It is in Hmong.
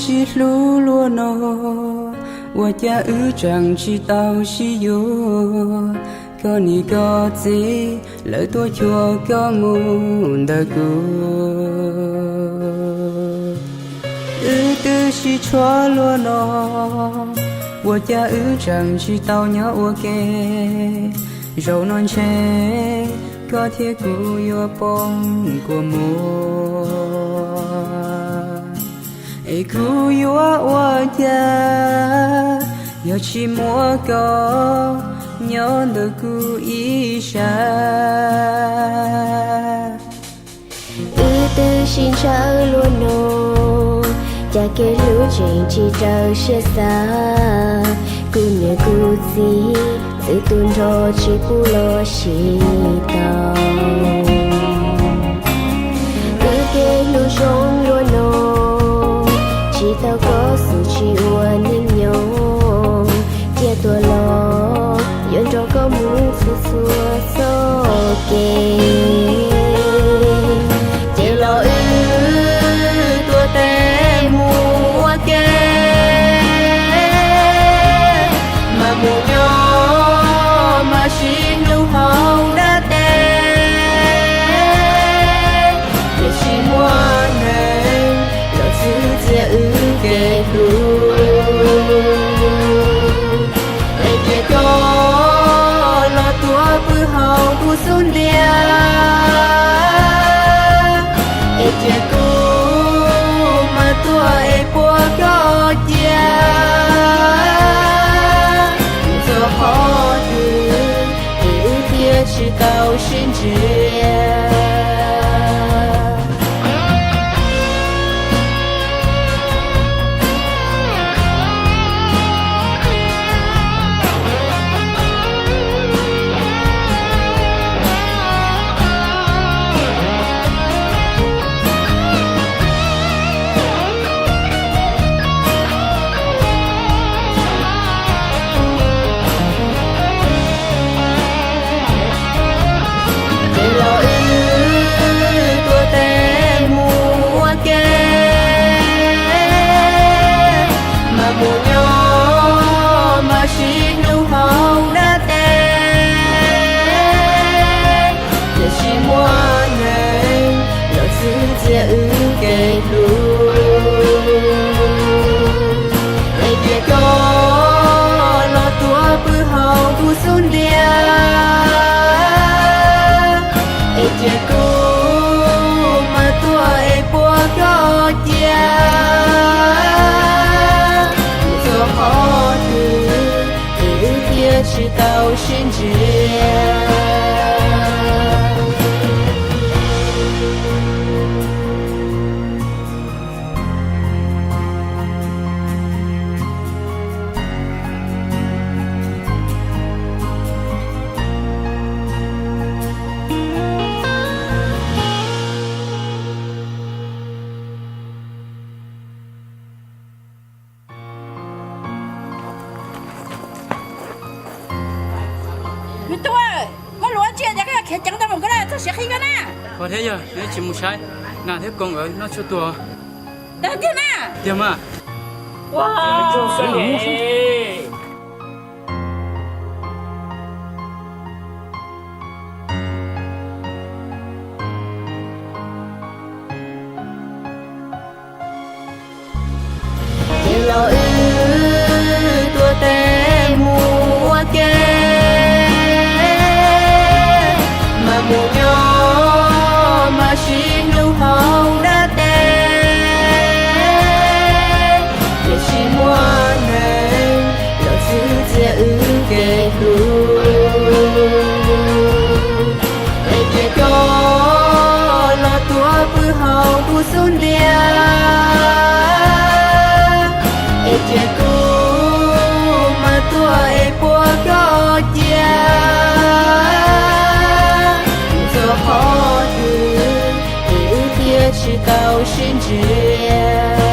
sib hlub luaj no, ua cas wb tseem tsis tau sib yuav? Koj niam koj txiv lawv tuaj cuag koj mus ntawm kuv. Wb twb sib tshuav luaj no, ua cas wb tseem tsis tau nyob ua ke? Zaum no ntshe koj thiab kuv yuav poob kua muag. Es kuv yuav ua cas yog tsis muaj koj nyob ntawm kuv ib sab? Wb twb sib ntshaw luaj no, cas kev hlub tseem tsis raws siab xav. Kuv niam kuv txiv txwv tu nrho tsis pub los sib tau. Wb kev hlub zoo luaj no, tsis tau koj xub tsis ua neej nyob. Cia tuaj los yuav nrog koj mus txhua txhua txoj kev. Ces los wb tuaj tes mus ua ke, mas mus nyob mas sib hlub hauv dab teb. Tiam sis muaj neeg los txwv txiav wb kev hlub. Es cia koj los tuav pw hauv kuv xub ntiag, es cia kuv mas tuaj es puag koj cia. Txog qhov twg es wb thiaj tsis tau sib ntsib. Ces los wb tuaj tes mus ua ke, mas mus nyob mas sib hlub hauv dab teb. Tiam sis muaj neeg los txwv txiav wb kev hlub. Es cia koj los tuav pw hauv kuv xub ntiag, es cia kuv mas tuaj es puag koj cia. Txog qhov twg es wb thiaj tsis tau sib ntsib. Me tub, koj luav tsiaj ces koj khiav ceev tau mus, koj txog siav qhib koj na. Ua thiab yog, neb tsis mus saib Nas thiab Koo nkawd noj tshuaj tuag. Tiag na. Tiag mas. Ces los wb tuaj tes mus ua ke, mas mus nyob mas sib hlub hauv dab teb. Tiam sis muaj neeg los txwv txiav wb kev hlub. Es cia koj los tuav pw hauv kuv xub ntiag, es cia kuv mas tuaj es puag koj cia. Txog qhov twg es wb thiaj tsis tau sib ntsib.